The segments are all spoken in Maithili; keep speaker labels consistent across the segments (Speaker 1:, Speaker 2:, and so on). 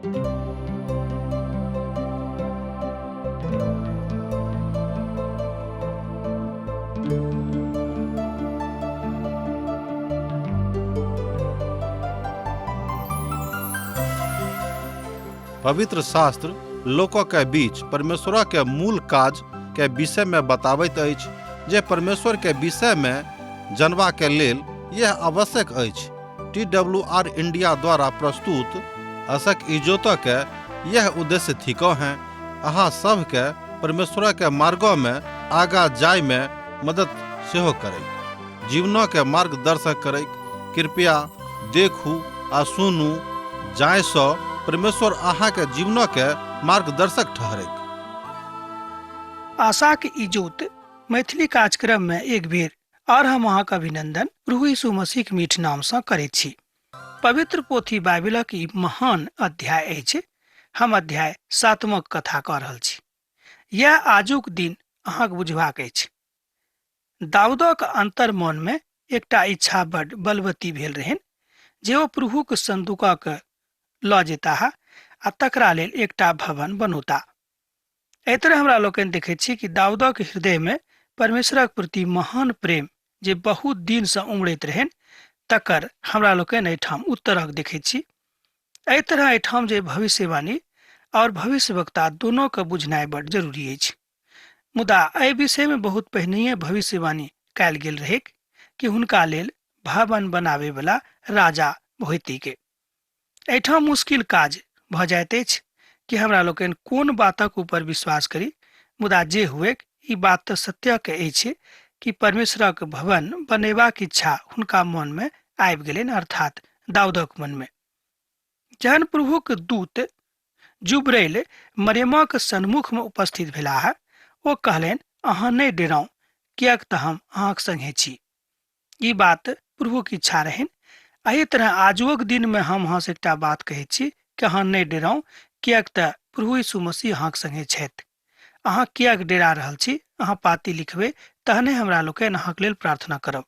Speaker 1: पवित्र शास्त्र लोक के बीच परमेश्वर के मूल काज के विषय में बताबैत अछि जे परमेश्वर के विषय में जनबा के लेल यह आवश्यक अछि। टी डब्ल्यू आर इंडिया द्वारा प्रस्तुत असक इजोत के यह उद्देश्य थिको हैं अहाँ सब के परमेश्वर के मार्गो में आगा जाय में मदद सेहो करैक, जीवनो के मार्गदर्शक करैक। कृपया देखू आ सुनू जाय सँ परमेश्वर अहाँ के जीवनो के मार्गदर्शक ठहरैक।
Speaker 2: आशाक इजोत मैथिली कार्यक्रम में एक बेर और हम अहाँक अभिनंदन प्रभु यीशु मसीह मीठ नाम सँ करैत छी। पवित्र पोथी बाइबिलक ई महान अध्याय अछि। हम अध्याय सातमक कथा कऽ रहल छी। यह आजुक दिन अहाँक बुझबाक अछि। दाऊदक अंतर मन में एकटा इच्छा बड बलवती भेल रहनि जे ओ प्रभुक संदूकक लऽ जेताह आ तकरा लेल एकटा भवन बनौता। एहि तरह हमरा लोकनि देखैत छी कि दाऊदक हृदय में परमेश्वरक प्रति महान प्रेम जे बहुत दिन से उमड़ैत रहनि तकर हमरा लोकनि एहिठाम उत्तरक देखैत छी। एहि तरह एहिठाम जे भविष्यवाणी और भविष्यवक्ता दोनों के बुझनाइ बड जरूरी अछि। मुदा एहि विषय में बहुत पहिनहिए भविष्यवाणी कयल गेल रहैक कि हुनका लेल भवन बनावे वाला राजा होइती के। एहिठाम मुश्किल काज भऽ जाइत अछि कि हमरा लोकनि कोन बातक ऊपर विश्वास करी, मुदा जे हुएक ई बात तऽ सत्यक अछि कि परमेश्वरक भवन बनेबाक इच्छा हुनका मन में आबि गेलनि, अर्थात दाऊदक मन में। जहन प्रभुक दूत जुब्रैल मरियमक सन्मुख में उपस्थित भेलाह, ओ कहलनि, अहाँ नहि डेराउ, किएक तऽ हम अहाँक संगे छी। ई बात प्रभुक इच्छा रहनि। एहि तरह आजुक दिन में हम अहाँसँ एकटा बात कहैत छी कि अहाँ नहि डेराउ, किएक तऽ प्रभु यीशु मसीह अहाँक संगे छथि। अहाँ किएक डेरा रहल छी? अहाँ पाती लिखबै तहने हमरा लोकनि अहाँक लेल प्रार्थना करब।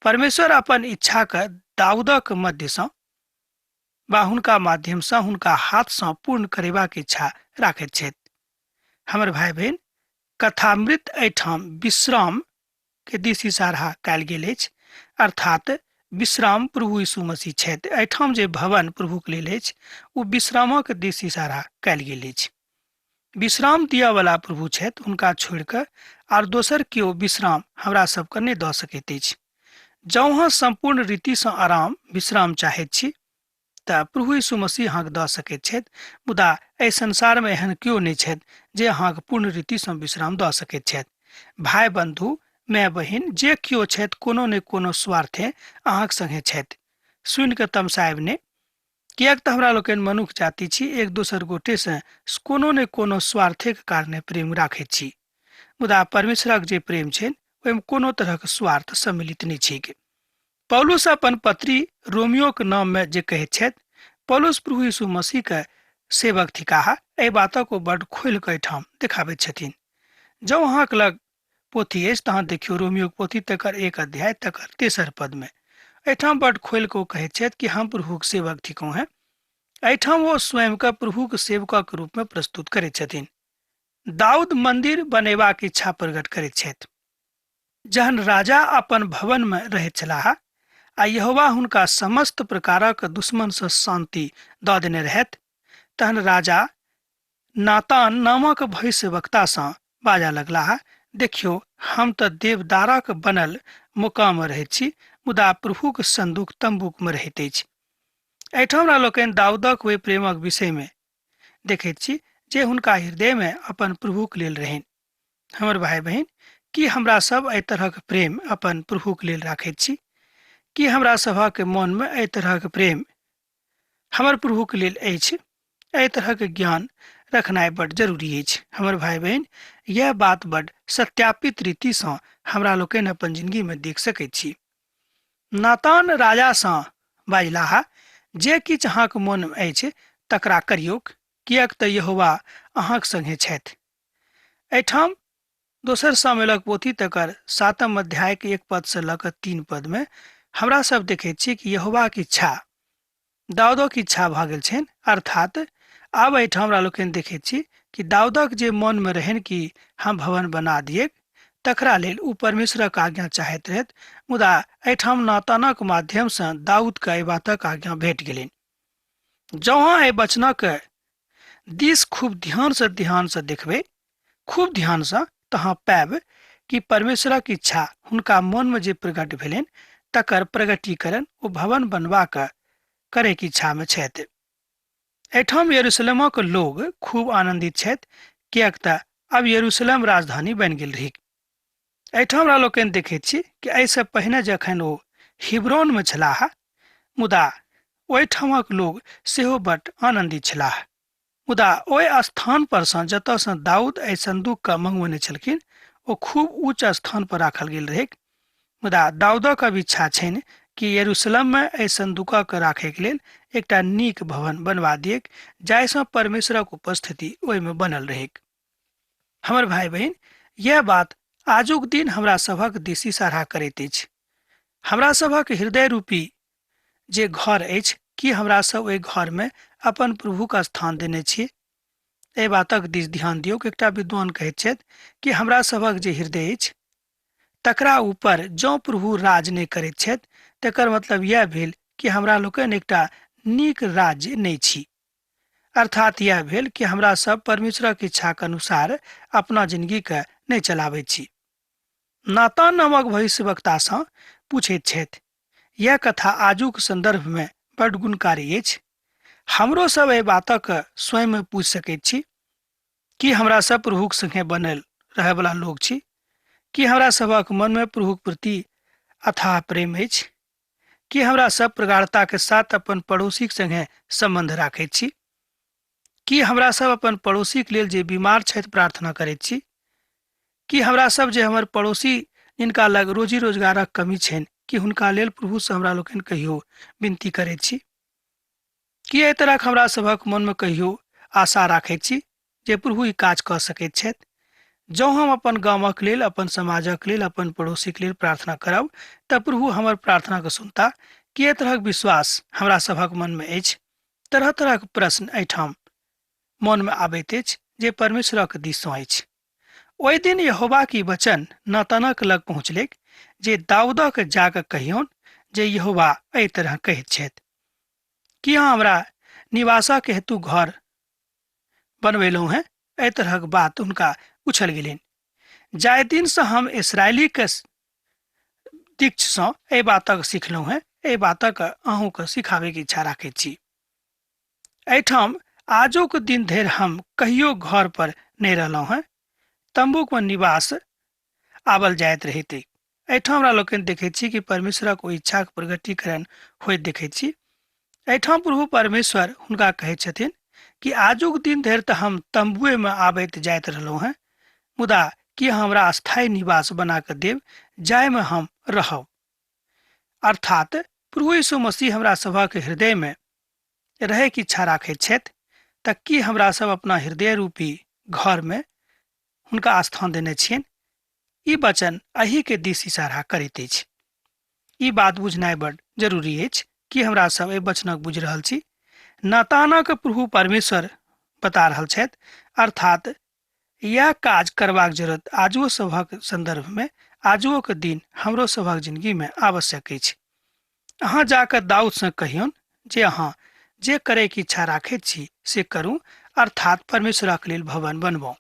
Speaker 2: परमेश्वर अपन इच्छाके दाऊदक मध्यसँ वा हुनका माध्यमसँ हुनका हाथसँ पूर्ण करेबाक इच्छा राखैत छथि। हमर भाई बहिन, कथामृत एहिठाम विश्राम के दिस इशारा कयल गेल अछि, अर्थात विश्राम प्रभु यीशु मसीह छथि। एहिठाम जे भवन प्रभुक लेल अछि ओ विश्रामक दिस इशारा कयल गेल अछि। विश्राम दिअ वाला प्रभु छथि, हुनका छोड़ि कऽ आर दोसर केओ विश्राम हमरा सबके नहि दऽ सकैत अछि। जँ अहाँ सम्पूर्ण रीतिसँ आराम विश्राम चाहैत छी तऽ प्रभु यीशु मसीह अहाँके दऽ सकैत छथि, मुदा एहि संसारमे एहन केओ नहि छथि जे अहाँके पूर्ण रीतिसँ विश्राम दऽ सकैत छथि। भाय बंधु, माय बहिन जे केओ छथि कोनो ने कोनो स्वार्थे अहाँक संगे छथि। सुनि कऽ तमसायब नहि, किएक तऽ हमरा लोकनि मनुख जाति छी, एक दोसर गोटेसँ कोनो ने कोनो स्वार्थेके कारणे प्रेम राखैत छी, मुदा परमेश्वरक जे प्रेम छनि ओहिमे कोनो तरहक स्वार्थ सम्मिलित नहि छैक। पौलुस अपन पत्री रोमियोक नाम में जे कहैत छथि, पौलुस प्रभु यीशु मसीह के सेवक थिकाह, एहि बातक ओ बड खोलि कऽ एहिठाम देखाबैत छथिन। जँ अहाँक लग पोथी अछि तऽ अहाँ देखियौ रोमियोक पोथी तकर 1 अध्याय तकर 3 पद में एहिठाम बड खोलि कऽ ओ कहैत छथि कि हम प्रभुक सेवक थिकहुँ हेँ। एहिठाम ओ स्वयं के प्रभुक सेवकक रूप में प्रस्तुत करैत छथिन। दाऊद मंदिर बनेबाक इच्छा प्रकट करैत छथि। जहन राजा अपन भवन में रहैत छलाह आ यहोवा हुनका समस्त प्रकारक दुश्मन सँ शांति दऽ देने रहथि, तहन राजा नातान नामक भविष्यवक्ता सँ बाजऽ लगलाह, देखियौ, हम तऽ देवदारक बनल मुकाम में रहैत छी, मुदा प्रभुक संदूक तम्बूक में रहैत अछि। एहिठाम हमरा लोकनि दाऊदक ओहि प्रेमक विषय में देखैत छी जे हुनका हृदय में अपन प्रभुक लेल रहनि। हमर भाई बहिन, की हमरा सब एहि तरहक प्रेम अपन प्रभुक लेल राखैत छी? की हमरा सभक मन में एहि तरहक प्रेम हमर प्रभुक लेल अछि? एहि तरहक ज्ञान रखनाइ बड जरूरी अछि। हमर भाई बहिन, यह बात बड सत्यापित रीतिसँ हमरा लोकनि अपन जिंदगी में देख सकैत छी। नातान राजासँ बाजलाह, जे किछु अहाँक मन में अछि तकरा करियौक, किएक तऽ यहोवा अहाँक संगे छथि। एहिठाम दोसर सामुएलक पोथी तकर 7 अध्याय के 1 पद से लऽ कऽ 3 पद में हमरा सब देखैत छी कि यहोवाक इच्छा दाऊदक इच्छा भऽ गेल छनि। अर्थात आब एहिठाम हमरा लोकनि देखैत छी कि दाऊदक जे मनमे रहनि कि हम भवन बना दिएक, तकरा लेल ओ परमेश्वरक आज्ञा चाहैत रहथि, मुदा एहिठाम नातानक माध्यमसँ दाऊदके एहि बातक आज्ञा भेट गेलनि। जँ अहाँ एहि वचनक दिस खूब ध्यानसँ देखबै, खूब ध्यानसँ, तऽ अहाँ पायब कि परमेश्वरक इच्छा हुनका मनमे जे प्रकट भेलनि तकर प्रगटीकरण ओ भवन बनबाक करैके इच्छामे छथि। एहिठाम यरूशलेमक लोग खूब आनंदित छथि, किएक तऽ आब यरूशलेम राजधानी बनि गेल रही। एहिठाम हमरा लोकनि देखैत छी कि एहिसँ पहिने जखन ओ हिब्रोनमे छलाह, मुदा ओहिठामक लोग सेहो बड्ड आनंदित छलाह। मुदा ओहि स्थान पर सँ जतऽ सँ दाऊद एहि संदूक के मंगवेने छलखिन, ओ खूब ऊँच स्थान पर राखल गेल रहैक। मुदा दाऊदक अब इच्छा छनि कि यरूशलेम मे एहि संदूकक राखैके लेल एकटा नीक भवन बनवा दिएक, जाहिसँ परमेश्वरक उपस्थिति ओहिमे बनल रहैक। हमर भाई बहिन, यह बात आजुक दिन हमरा सभक दिस इशारा करैत अछि। हमरा सभक हृदय रूपी जे घर अछि, की हमरा सब ओहि घर में अपन प्रभु के स्थान देने छी? एहि बातक दिस ध्यान दियौ। एकटा विद्वान कहैत छथि कि हमरा सभक जे हृदय अछि तकरा ऊपर जँ प्रभु राज नहि करैत छथि, तकर मतलब यह भेल कि हमरा लोकनि एकटा नीक राज्य नहि छी। अर्थात यह भेल कि हमरा सब परमेश्वरक इच्छाक अनुसार अपना जिंदगी के नहि चलाबैत छी। नातान नामक भविष्यवक्तासँ पूछैत छथि। यह कथा आजुक संदर्भ में बड गुणकारी अछि। हमरो सब एहि बातक स्वयं पूछि सकैत छी कि हमरा सब प्रभुक संगे बनल रहयवला लोक छी? कि हमरा सभक मनमे प्रभुक प्रति अथाह प्रेम अछि? कि हमरा सब प्रगाढ़ता के साथ अपन पड़ोसीक संगे संबंध राखैत छी? कि हमरा सब अपन पड़ोसीक लेल जे बीमार छथि प्रार्थना करैत छी? कि हमरा सब जे हमर पड़ोसी जिनका लग रोजी रोजगारक कमी छनि, कि हुनका लेल प्रभुसँ हमरा लोकनि कहियो विनती करैत छी? कि एहि तरहक हमरा सभक मनमे कहियो आशा राखैत छी जे प्रभु ई काज कऽ सकैत छथि? जँ हम अपन गामक लेल, अपन समाजक लेल, अपन पड़ोसीक लेल प्रार्थना करब तऽ प्रभु हमर प्रार्थनाके सुनता? कि एहि तरहक विश्वास हमरा सभक मनमे अछि? तरह तरहक प्रश्न एहिठाम मनमे आबैत अछि जे परमेश्वरक दिससँ अछि। ओहि दिन यहोवा की वचन नातानक लग पहुँचलैक जे दाऊदक जाकऽ कहियौन जे यहोवा एहि तरह कहैत छथि, कि अहाँ हमरा निवासक हेतु घर बनबेलहुँ हेँ? एहि तरहक बात हुनका पूछल गेलनि। जाहि दिनसँ हम इसराइलीके दीक्षसँ एहि बातक सिखलहुँ हेँ, एहि बातक अहूँके सिखाबैके इच्छा राखैत छी। एहिठाम आजुक दिन धरि हम कहियो घर पर नहि रहलहुँ हेँ, तम्बूमे निवास आबल जाइत रहैत। एहिठाम हमरा लोकनि देखैत छी कि परमेश्वरक ओहि इच्छाक प्रगटीकरण होइत देखैत छी। एहिठाम प्रभु परमेश्वर हुनका कहैत छथिन कि आजुक दिन धरि तऽ हम तम्बुएमे आबैत जाइत रहलहुँ हेँ, मुदा कि हमरा स्थायी निवास बना कऽ देब जाहिमे हम रहब? अर्थात प्रभु यीशु मसीह हमरा सभक हृदयमे रहैके इच्छा राखैत छथि, तऽ की हमरा सब अपना हृदय रूपी घरमे हुनका स्थान देने छियनि? ई वचन एहि के दिस इशारा करैत अछि। ई बात बुझनाइ बड जरूरी अछि कि हमरा सब एहि वचनक बुझि रहल छी। नातानक प्रभु परमेश्वर बता रहल छथि, अर्थात यह काज करबाक जरूरत आजुओ सभक संदर्भ में आजुओ के दिन हमरो सभक जिंदगी में आवश्यक अछि। अहाँ जाकऽ दाऊदसँ कहियौन जे अहाँ जे करैके इच्छा राखैत छी से करू, अर्थात परमेश्वरक लेल भवन बनबू,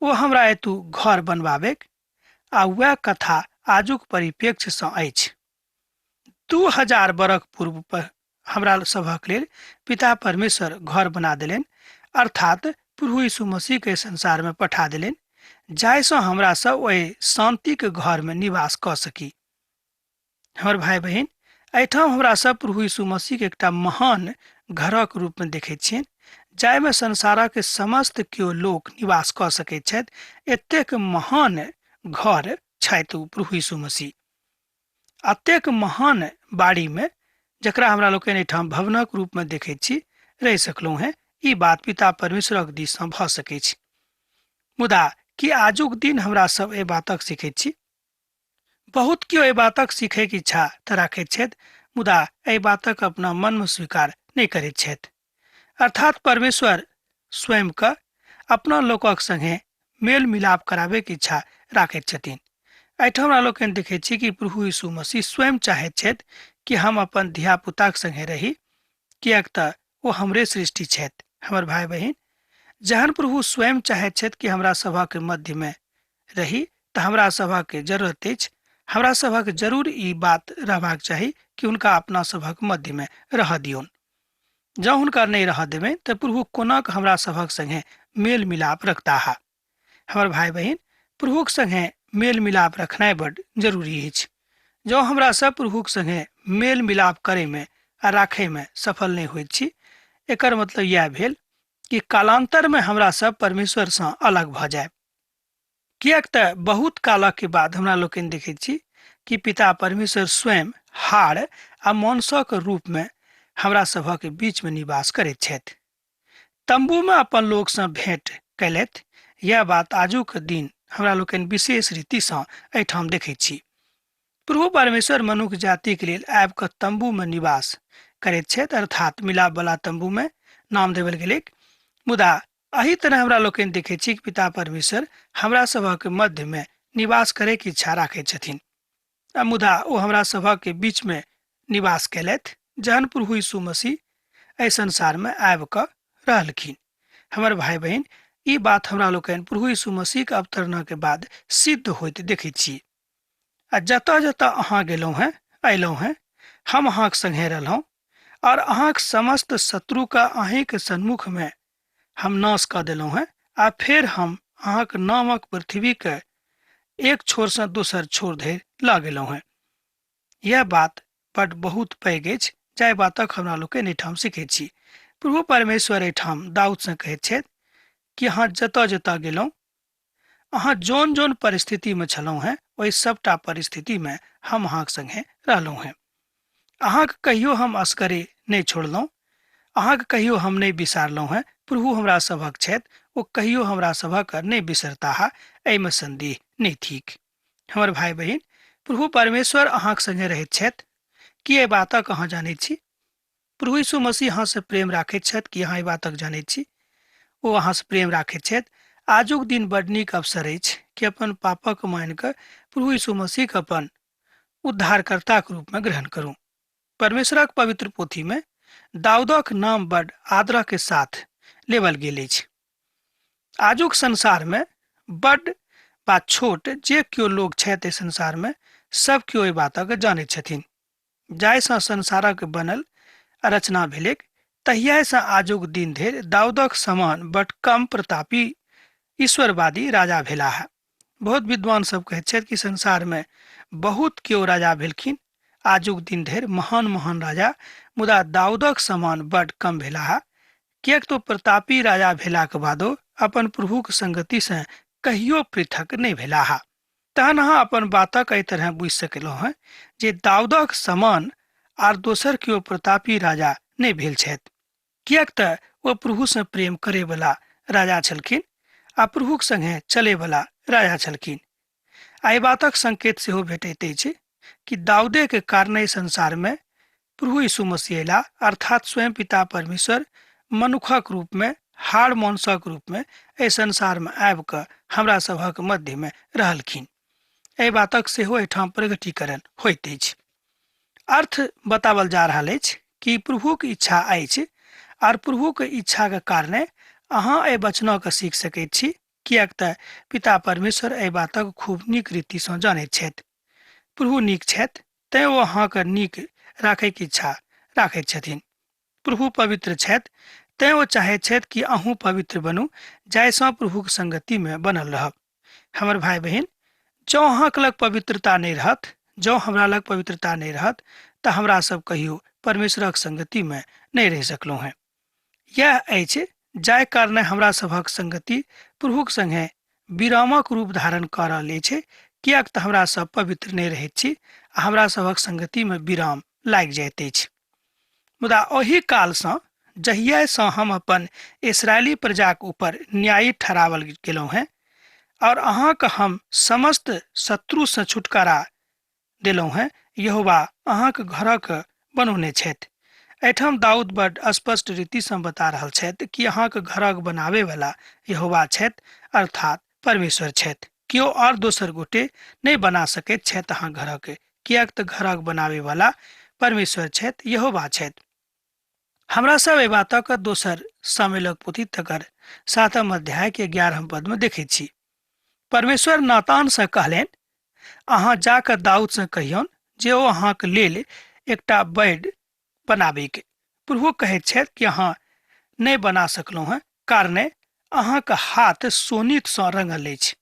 Speaker 2: ओ हमरा हेतु घर बनबाबेक। आ वएह कथा आजुक परिप्रेक्ष्यसँ अछि। 2000 बरख पूर्व पर हमरा सभक लेल पिता परमेश्वर घर बना देलनि, अर्थात प्रभु यीशु मसीहके संसारमे पठा देलनि, जाहिसँ हमरा सब ओहि शान्तिके घरमे निवास कऽ सकी। हमर भाई बहिन, एहिठाम हमरा सब प्रभु यीशु मसीहके एकटा महान घरक रूपमे देखैत छियनि, जाहिमे संसारक समस्त केओ लोक निवास कऽ सकैत छथि। एतेक महान घर छथि ओ प्रभु यीशु मसीह। एतेक महान बाड़ीमे, जकरा हमरा लोकनि एहिठाम भवनक रूपमे देखैत छी, रहि सकलहुँ हेँ। ई बात पिता परमेश्वरक दिससँ भऽ सकैत छै। मुदा की आजुक दिन हमरा सब एहि बातक सीखैत छी? बहुत केओ एहि बातक सीखैके इच्छा तऽ राखैत छथि, मुदा एहि बातक अपना मनमे स्वीकार नहि करैत छथि। अर्थात परमेश्वर स्वयं के अपना लोकक संगे मेल मिलाप कराबैके इच्छा राखैत छथिन। एहिठाम हमरा लोकनि देखै छी कि प्रभु यीशु मसीह स्वयं चाहैत छथि कि हम अपन धियापुताक संगे रही, किएक तऽ ओ हमरे सृष्टि छथि। हमर भाय बहिन, जहन प्रभु स्वयं चाहैत छथि कि हमरा सभक मध्यमे रही, तऽ हमरा सभक जरूरत अछि, हमरा सभक जरूर ई बात रहबाक चाही कि हुनका अपना सभक मध्यमे रहऽ दियौन। जँ हुनका नहि रहऽ देबै तऽ प्रभु कोना कऽ हमरा सभक संगे मेल मिलाप रखताह। हमर भाय बहिन, प्रभुक संगे मेल मिलाप रखनाइ बड जरूरी अछि। जँ हमरा सब प्रभुक संगे मेल मिलाप करैमे आ राखैमे सफल नहि होइत छी, एकर मतलब इएह भेल कि कालान्तरमे हमरा सब परमेश्वरसँ अलग भऽ जायब। किएक तऽ बहुत कालक बाद हमरा लोकनि देखैत छी कि पिता परमेश्वर स्वयं हाड़ आ मांसक रूपमे हमरा सभक बीचमे निवास करैत छथि। तम्बूमे अपन लोकसँ भेंट कयलथि। यैह बात आजुक दिन हमरा लोकनि विशेष रीतिसँ एहिठाम देखैत छी। प्रभु परमेश्वर मनुख जातिक लेल आबि कऽ तम्बूमे निवास करैत छथि, अर्थात मिलाप वाला तम्बूमे नाम देवल गेलैक। मुदा एहि तरह हमरा लोकनि देखैत छी कि पिता परमेश्वर हमरा सभक मध्यमे निवास करैके इच्छा राखैत छथिन, आ मुदा ओ हमरा सभक बीचमे निवास कयलथि जहन प्रभु यीशु मसीह एहि संसारमे आबि कऽ रहलखिन। हमर भाय बहिन, ई बात हमरा लोकनि प्रभु यीशु मसीहके अवतरणके बाद सिद्ध होइत देखैत छी। आ जतऽ जतऽ अहाँ गेलहुँ हेँ अयलहुँ हेँ, हम अहाँके सङ्गे रहलहुँ आओर अहाँके समस्त शत्रुके अहीँके सन्मुखमे हम नाश कऽ देलहुँ हेँ, आ फेर हम अहाँके नामक पृथ्वीके एक छोरसँ दोसर छोर धरि लऽ गेलहुँ हेँ। यह बात बड बहुत पैघ अछि, जाहि बातक हमरा लोकनि एहिठाम सीखैत छी। प्रभु परमेश्वर एहिठाम दाऊदसँ कहैत छथि कि अहाँ जतऽ जतऽ गेलहुँ, अहाँ जोन जोन परिस्थितिमे छलहुँ हेँ, ओहि सभटा परिस्थितिमे हम अहाँके सङ्गे रहलहुँ हेँ। अहाँके कहियो हम असगरे नहि छोड़लहुँ, अहाँके कहियो हम नहि बिसारलहुँ हेँ। प्रभु हमरा सभक छथि, ओ कहियो हमरा सभक नहि बिसरताह, एहिमे सन्देह नहि थिक। हमर भाय बहिन, प्रभु परमेश्वर अहाँके सङ्गे रहैत छथि, की एहि बातक अहाँ जानैत छी? प्रभु यीशु मसीह अहाँसँ प्रेम राखैत छथि, की अहाँ एहि बातक जानैत छी? ओ अहाँसँ प्रेम राखैत छथि। आजुक दिन बड नीक अवसर अछि कि अपन पापक मानि कऽ प्रभु यीशु मसीहके अपन उद्धारकर्ताके रूपमे ग्रहण करू। परमेश्वरक पवित्र पोथीमे दाऊदक नाम बड आदरके साथ लेवल गेल अछि। आजुक संसारमे बड बा छोट जे केओ लोक छथि एहि संसारमे, सब केओ एहि बातक जानैत छथिन। जाहिसँ संसारक बनल रचना भेलैक तहियासँ आजुक दिन धरि दाऊदक समान बड कम प्रतापी ईश्वरवादी राजा भेलाह। बहुत विद्वान सब कहैत छथि कि संसारमे बहुत केओ राजा भेलखिन आजुक दिन धरि महान महान राजा, मुदा दाऊदक समान बड कम भेलाह, किएक तो प्रतापी राजा भेलाक बादो अपन प्रभुक संगतिसँ कहियो पृथक नहि भेलाह। तहन अहाँ अपन बातक एहि तरह बुझि सकलहुँ हेँ जे दाऊदक समान आर दोसर केओ प्रतापी राजा नहि भेल छथि, किएक तऽ ओ प्रभुसँ प्रेम करैवला राजा छलखिन आ प्रभुक संगे चलैवला राजा छलखिन। आ एहि बातक संकेत सेहो भेटैत अछि कि दाऊदे के कारणे संसारमे प्रभु यीशु मसीह अयलाह, अर्थात स्वयं पिता परमेश्वर मनुखक रूपमे, हाड़ मांसक रूपमे एहि संसारमे आबि कऽ हमरा सभक मध्यमे रहलखिन। एहि बातक सेहो एहिठाम प्रगटीकरण होइत अछि। अर्थ बतावल जा रहल अछि कि प्रभुक इच्छा अछि, आर प्रभुक इच्छाके कारणे अहाँ एहि वचनके सीख सकैत छी, किएक तऽ पिता परमेश्वर एहि बातक खूब नीक रीतिसँ जानैत छथि। प्रभु नीक छथि, तेँ ओ अहाँके नीक राखैके इच्छा राखैत छथिन। प्रभु पवित्र छथि, तेँ ओ चाहैत छथि कि अहूँ पवित्र बनू, जाहिसँ प्रभुक संगतिमे बनल रहब। हमर भाय बहिन, जँ अहाँके लग पवित्रता नहि रहत, जँ हमरा लग पवित्रता नहि रहत, तऽ हमरा सब कहियो परमेश्वरक संगतिमे नहि रहि सकलहुँ हेँ। यैह अछि जाहि कारणे हमरा सभक संगति प्रभुक संगे विरामक रूप धारण कऽ रहल अछि, किएक तऽ हमरा सब पवित्र नहि रहैत छी आ हमरा सभक संगतिमे विराम लागि जाइत अछि। मुदा ओहि कालसँ जहियासँ हम अपन इसराइली प्रजाक ऊपर न्यायी ठहरावल गेलहुँ हेँ और अहाँके हम समस्त शत्रुसँ छुटकारा देलहुँ हेँ, यहोवा अहाँक घरक बनौने छथि। एहिठाम दाऊद बड स्पष्ट रीतिसँ बता रहल छथि कि अहाँके घरक बनावे वाला यहोवा छथि, अर्थात परमेश्वर छथि। केओ और दोसर गोटे नहि बना सकैत छथि अहाँ घरक, किएक तऽ घरक बनावे वाला परमेश्वर छथि, यहोवा छथि। हमरा सब एहि बातक दोसर सामेलक पोथी तकर 7 अध्याय के 11 पद में देखैत छी। परमेश्वर नातान से कहलनि, अहाँ जाकऽ दाऊद से कहियौन जे ओ अहाँके लेल एकटा बेड बनाबैके। प्रभु कहैत छथि कि अहाँ नहि बना सकलहुँ हेँ, कारणे अहाँके हाथ सोनितसँ रंगल अछि।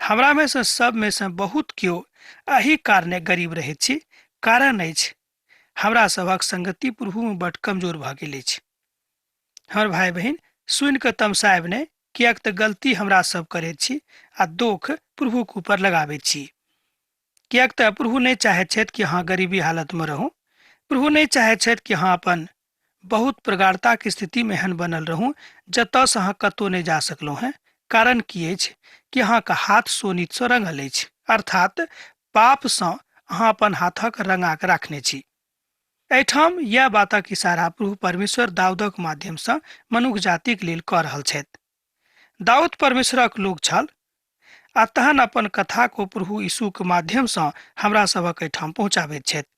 Speaker 2: हमरा में से सब में से बहुत केओ एहि कारणे गरीब रहैत छी, कारण अछि हमरा सभक संगति प्रभुमे बड कमजोर भऽ गेल अछि। हमर भाय बहिन, सुनि कऽ तमसायब नहि, किएक तऽ गलती हमरा सब करैत छी आ दोख प्रभुक ऊपर लगाबैत छी। किएक तऽ प्रभु नहि चाहैत छथि कि अहाँ गरीबी हालतमे रहू। प्रभु नहि चाहैत छथि कि अहाँ अपन बहुत प्रगाढ़ताके स्थितिमे एहन बनल रहू जतऽसँ अहाँ कतहु नहि जा सकलहुँ हेँ। कारण की अछि कि अहाँके हाथ सोनितसँ रंगल अछि, अर्थात पापसँ अहाँ अपन हाथक रंगा कऽ राखने छी। एहिठाम यह बातक इशारा प्रभु परमेश्वर दाऊदक माध्यमसँ मनुख जातिक लेल कऽ रहल छथि। दाऊद परमेश्वरक लोक छल आ तहन अपन कथा को प्रभु यीशुक माध्यमसँ हमरा सभक एहिठाम पहुँचाबैत छथि।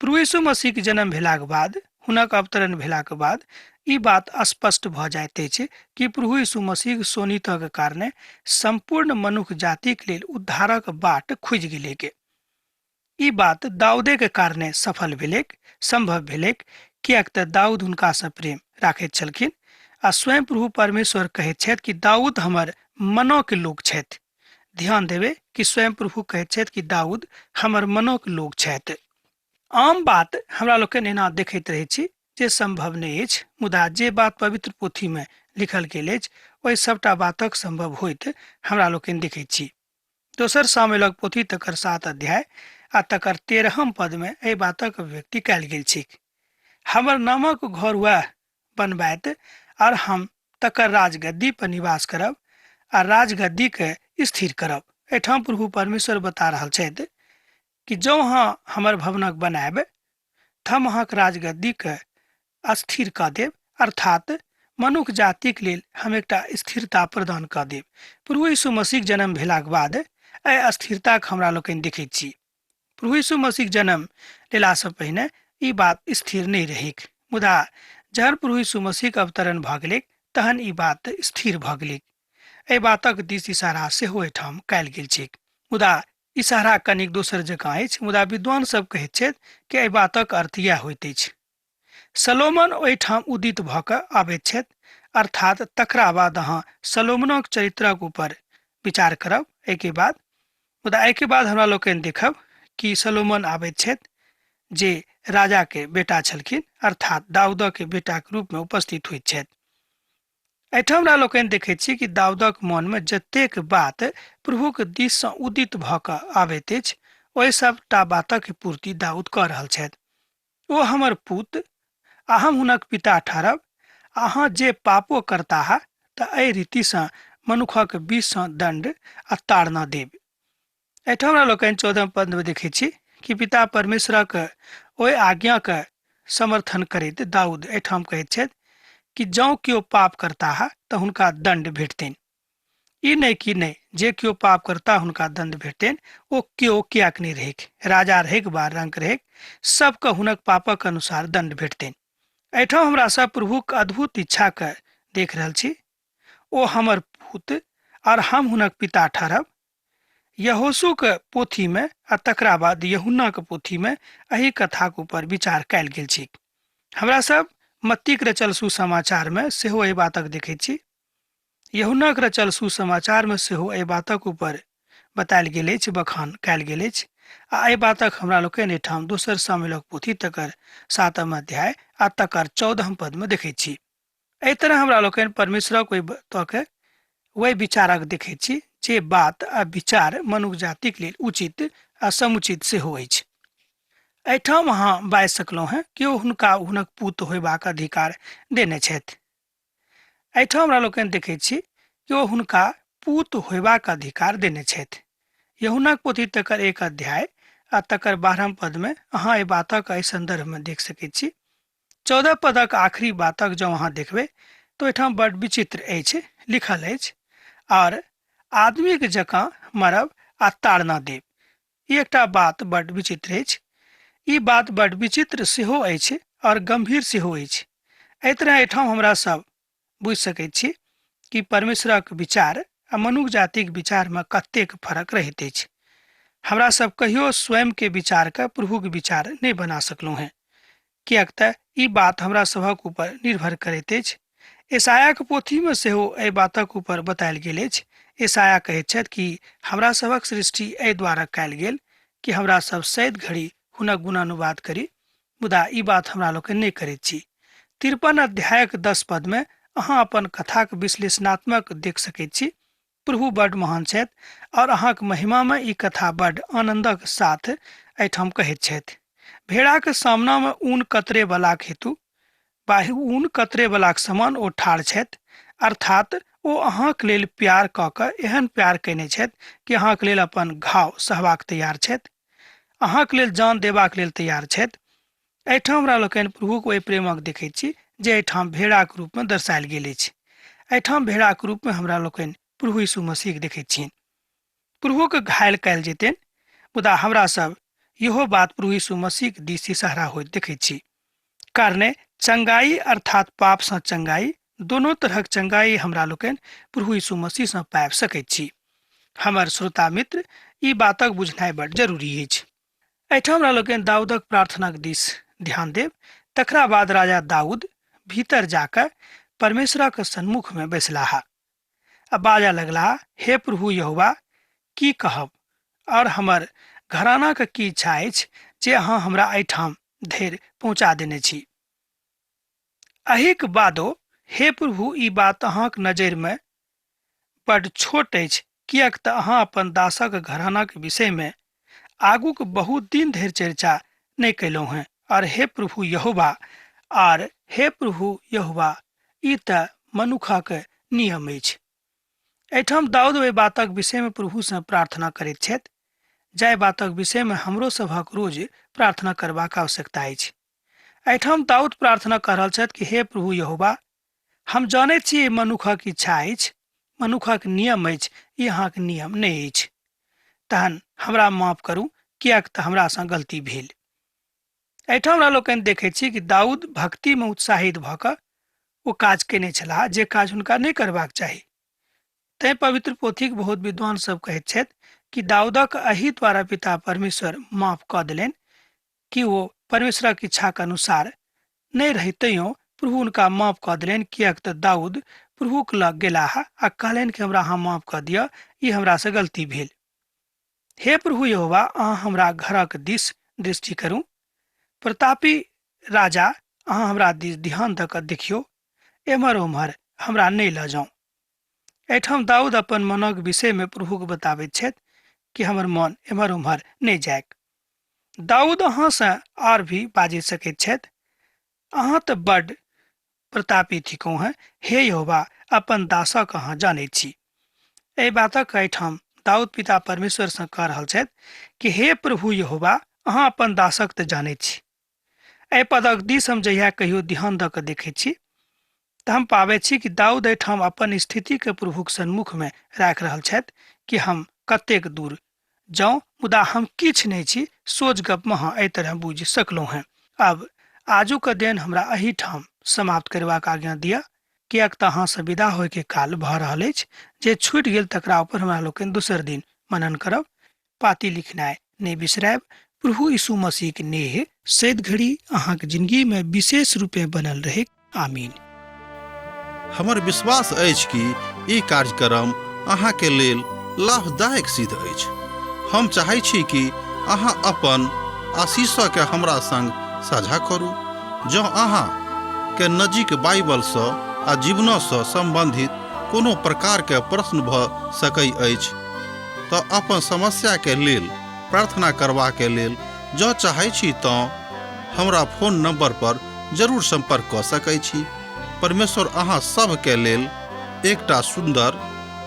Speaker 2: प्रभु यीशु मसीहक जन्म भेलाक बाद, हुनक अवतरण भेलाक बाद ई बात स्पष्ट भऽ जाइत अछि कि प्रभु यीशु मसीहक सोनितक कारणे सम्पूर्ण मनुख जातिक लेल उद्धारक बाट खुजि गेलैक। ई बात दाऊदेके कारणे सफल भेलैक, संभव भेलैक, किएक तऽ दाऊद हुनकासँ प्रेम राखैत छलखिन आ स्वयं प्रभु परमेश्वर कहैत छथि कि दाऊद हमर मनोके लोक छथि। ध्यान देबै कि स्वयं प्रभु कहैत छथि कि दाऊद हमर मनोके लोक छथि। आम बात हमरा लोकनि एना देखैत रहै छी जे संभव नहि अछि, मुदा जे बात पवित्र पोथीमे लिखल गेल अछि ओहि सभटा बातक संभव होइत हमरा लोकनि देखैत छी। दोसर सामुएलक पोथी तकर 7 अध्याय आ तकर 13 पदमे एहि बातक अभिव्यक्ति कयल गेल छैक। हमर नामक घर वएह बनबायत और हम तकर राजगद्दी पर निवास करब आ राजगद्दी के स्थिर करब। एहिठाम प्रभु परमेश्वर बता रहल छथि कि जँ अहाँ हमर भवनक बनायब तऽ हम अहाँक राजगद्दी के स्थिर कऽ देब, अर्थात मनुख जातिक लेल हम एकटा स्थिरता प्रदान कऽ देब। प्रभु यीशु मसीहक जन्म भेलाक बाद एहि अस्थिरताक हमरा लोकनि देखैत छी। प्रभु यीशु मसीहक जन्म लेलासँ पहिने ई बात स्थिर नहि रहैक, मुदा जहन प्रभु यीशु मसीहक अवतरण भऽ गेलैक तहन ई बात स्थिर भऽ गेलैक। एहि बातक दिस इशारा सेहो एहिठाम कयल गेल छैक, मुदा इशारा कनिक दोसर जकाँ अछि। मुदा विद्वान सब कहैत छथि कि एहि बातक अर्थ इएह होइत अछि। सलोमन ओहिठाम उदित भऽ कऽ आबैत छथि, अर्थात तकरा बाद अहाँ सलोमनक चरित्रक ऊपर विचार करब एहिके बाद। मुदा एहिके बाद हमरा लोकनि देखब कि सलोमन आबैत छथि जे राजाके बेटा छलखिन, अर्थात दाऊदके बेटाके रूपमे उपस्थित होइत छथि। एहिठाम हमरा लोकनि देखैत छी कि दाऊदक मनमे जतेक बात प्रभुक दिससँ उदित भऽ कऽ आबैत अछि ओहि सभटा बातक पूर्ति दाऊद कऽ रहल छथि। ओ हमर पुत आ हम हुनक पिता ठहरब। अहाँ जे पापो करताह तऽ एहि रीतिसँ मनुखक बीचसँ दण्ड आ ताड़ना देब। एहिठाम हमरा लोकनि 14 पदमे देखैत छी कि पिता परमेश्वरक ओहि आज्ञाके समर्थन करैत दाऊद एहिठाम कहैत छथि कि जँ केओ पाप करताह तऽ हुनका दण्ड भेटतनि। ई नहि कि नहि, जे केओ पाप करता हुनका दण्ड भेटतनि, ओ केओ किएक नहि रहैक, राजा रहैक वा रंक रहैक, सबके हुनक पापक अनुसार दण्ड भेटतनि। एहिठाम हमरा सब प्रभुक अद्भुत इच्छाके देख रहल छी। ओ हमर पुत और हम हुनक पिता ठहरब। यहोशूक पोथीमे आ तकरा बाद यूहन्नाक पोथीमे एहि कथाक ऊपर विचार कयल गेल छैक। हमरा सब मत्तीक रचल सुसमाचारमे सेहो एहि बातक देखैत छी। यूहन्नाक रचल सुसमाचारमे सेहो एहि बातक ऊपर बतायल गेल अछि, बखान कयल गेल अछि आ एहि बातक हमरा लोकनि एहिठाम दोसर सामुएलक पोथी तकर 7 अध्याय आ तकर 14 पदमे देखैत छी। एहि तरह हमरा लोकनि परमेश्वरक ओहि तके ओहि विचारक देखैत छी जे बात आ विचार मनुख जातिक लेल उचित आ समुचित सेहो अछि। एहिठाम अहाँ बाजि सकलहुँ हेँ कि ओ हुनका हुनक पुत होयबाक अधिकार देने छथि। एहिठाम हमरा लोकनि देखैत छी कि ओ हुनका पूत होयबाक अधिकार देने छथि। यूहन्नाक पोथी तकर 1 अध्याय आ तकर 12 पदमे अहाँ एहि बातक एहि सन्दर्भमे देख सकैत छी। 14 पदक आखिरी बातक जँ अहाँ देखबै तऽ ओहिठाम बड्ड विचित्र अछि, लिखल अछि आओर आदमीक जकाँ मरब आ ताड़ना देब। ई एकटा बात बड्ड विचित्र अछि। ई बात बड्ड विचित्र सेहो अछि आओर गम्भीर सेहो अछि। एहि तरह एहिठाम हमरा सब बुझि सकैत छी कि परमेश्वरक विचार आ मनुख जातिक विचारमे कतेक फरक रहैत अछि। हमरा सब कहियो स्वयंके विचारके प्रभुक विचार नहि बना सकलहुँ हेँ, किएक तऽ ई बात हमरा सभक ऊपर निर्भर करैत अछि। ईसायाक पोथीमे सेहो एहि बातक ऊपर बतायल गेल अछि। ईसाया कहैत छथि कि हमरा सभक सृष्टि एहि द्वारा कयल गेल कि हमरा सब सैद घड़ी हुनक गुणानुवाद करी, मुदा ई बात हमरा लोकनि नहि करैत छी। 53 अध्यायक 10 पदमे अहाँ अपन कथाक विश्लेषणात्मक देख सकैत छी। प्रभु बड्ड महान छथि और अहाँक महिमामे ई कथा बड्ड आनन्दक साथ एहिठाम कहैत छथि। भेड़ाक सामनामे ऊन कतरे बलाक हेतु बाहि ऊन कतरे बलाक समान ओ ठाढ़ छथि, अर्थात ओ अहाँक लेल प्यार कऽ कऽ एहन प्यार कयने छथि कि अहाँक लेल अपन घाव सहबाक तैयार छथि, अहाँक लेल जान देबाक लेल तैयार छथि। एहिठाम हमरा लोकनि प्रभुक ओहि प्रेमक देखैत छी जे एहिठाम भेड़ाक रूपमे दर्शायल गेल अछि। एहिठाम भेड़ाक रूपमे हमरा लोकनि प्रभु यीशु मसीहके देखैत छियनि। प्रभुके घायल कयल जेतनि, मुदा हमरा सब इहो बात प्रभु यीशु मसीहके दिस इशारा होइत देखैत छी। कारणे चंगाई अर्थात पापसँ चंगाई, दोनो तरहक चंगाई हमरा लोकनि प्रभु यीशु मसीहसँ पाबि सकैत छी। हमर श्रोता मित्र, ई बातक बुझनाइ बड जरूरी अछि। एहिठाम हमरा लोकनि दाऊदक प्रार्थनाक दिस ध्यान देब। तकरा बाद राजा दाऊद भीतर जाकऽ परमेश्वरक सन्मुखमे बैसलाह आ बाजऽ लगलाह, हे प्रभु यहोवा, की कहब और हमर घरानाक की इच्छा अछि जे अहाँ हमरा एहिठाम धरि पहुँचा देने छी। एहिक बादो हे प्रभु, ई बात अहाँक नजरिमे बड्ड छोट अछि, किएक तऽ अहाँ अपन दासक घरानाक विषयमे आगूक बहुत दिन धरि चर्चा नहि कयलहुँ हेँ। और हे प्रभु यहोवा, आर हे प्रभु यहोवा, ई तऽ मनुखक नियम अछि। एहिठाम दाऊद ओहि बातक विषयमे प्रभुसँ प्रार्थना करैत छथि, जाहि बातक विषयमे हमरो सभक रोज प्रार्थना करबाक आवश्यकता अछि। एहिठाम दाऊद प्रार्थना कऽ रहल छथि कि हे प्रभु यहोवा, हम जानैत छी ई मनुखक इच्छा अछि, मनुखक नियम अछि, ई अहाँके नियम नहि अछि। तहन हमरा माफ करू, किएक तऽ हमरासँ गलती भेल। एहिठाम हमरा लोकनि देखै छी कि दाऊद भक्तिमे उत्साहित भऽ कऽ ओ काज केने छलाह जे काज हुनका नहि करबाक चाही। तैं पवित्र पोथीक बहुत विद्वान सब कहैत छथि कि दाऊदक एहि द्वारा पिता परमेश्वर माफ कऽ देलनि कि ओ परमेश्वरक इच्छाक अनुसार नहि रहितैयो प्रभु हुनका माफ कऽ देलनि, किएक तऽ दाऊद प्रभुक लग गेलाह आ कहलनि कि हमरा अहाँ माफ कऽ दिअ, ई हमरासँ गलती भेल। हे प्रभु यहोवा, अहाँ हमरा घरक दिस दृष्टि करू। प्रतापी राजा, अहाँ हमरा दिस ध्यान दऽ कऽ देखियौ, एम्हर ओम्हर हमरा नहि लऽ जाउ। एहिठाम दाऊद अपन मनक विषयमे प्रभुके बताबैत छथि कि हमर मन एम्हर ओम्हर नहि जायक। दाऊद अहाँसँ आर भी बाजि सकैत छथि, अहाँ तऽ बड्ड प्रतापी थिकहुँ हेँ, हे यहोवा, अपन दासक अहाँ जानैत छी। एहि बातक एहिठाम दाऊद पिता परमेश्वरसँ कह रहल छथि कि हे प्रभु यहोवा, अहाँ अपन दासक तऽ जानैत छी। एहि पदक दिस हम जहिया कहियो ध्यान दऽ कऽ देखैत छी तऽ हम पाबै छी कि दाऊद एहिठाम अपन स्थितिके प्रभुक सन्मुखमे राखि रहल छथि कि हम कतेक दूर जाउँ, मुदा हम किछु नहि छी। सोझ गपमे अहाँ एहि तरह बुझि सकलहुँ हेँ। आब आजुक अध्ययन हमरा एहिठाम समाप्त करबाक आज्ञा दिअ, किएक तऽ अहाँसँ विदा होइके काल भऽ रहल अछि। जे छूटि गेल तकरा ऊपर हमरा लोकनि दोसर दिन मनन करब। पाती लिखनाइ नहि बिसरायब। प्रभु यीशु मसीहक नेह सैद घड़ी अहाँक जिंदगी में विशेष रूपे बनल रहे। आमीन।
Speaker 1: हमर विश्वास अछि कि ई कार्यक्रम अहाँके लेल लाभदायक सिद्ध अछि। हम चाहै छी कि अहाँ अपन आशीषके हमरा संग साझा करू। जँ अहाँ के नजीक बाइबलसँ आ जीवनसँ सम्बन्धित कोनो प्रकारके प्रश्न भऽ सकै अछि तऽ अपन समस्याके लेल प्रार्थना करबाके लेल जँ चाहै छी तँ हमरा फोन नंबर पर जरूर संपर्क कऽ सकै छी। परमेश्वर अहाँ सभके लेल एकटा सुन्दर,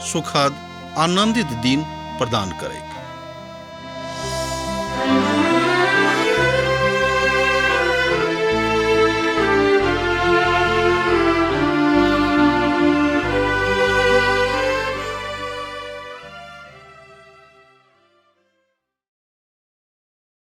Speaker 1: सुखद, आनंदित दिन प्रदान करैत।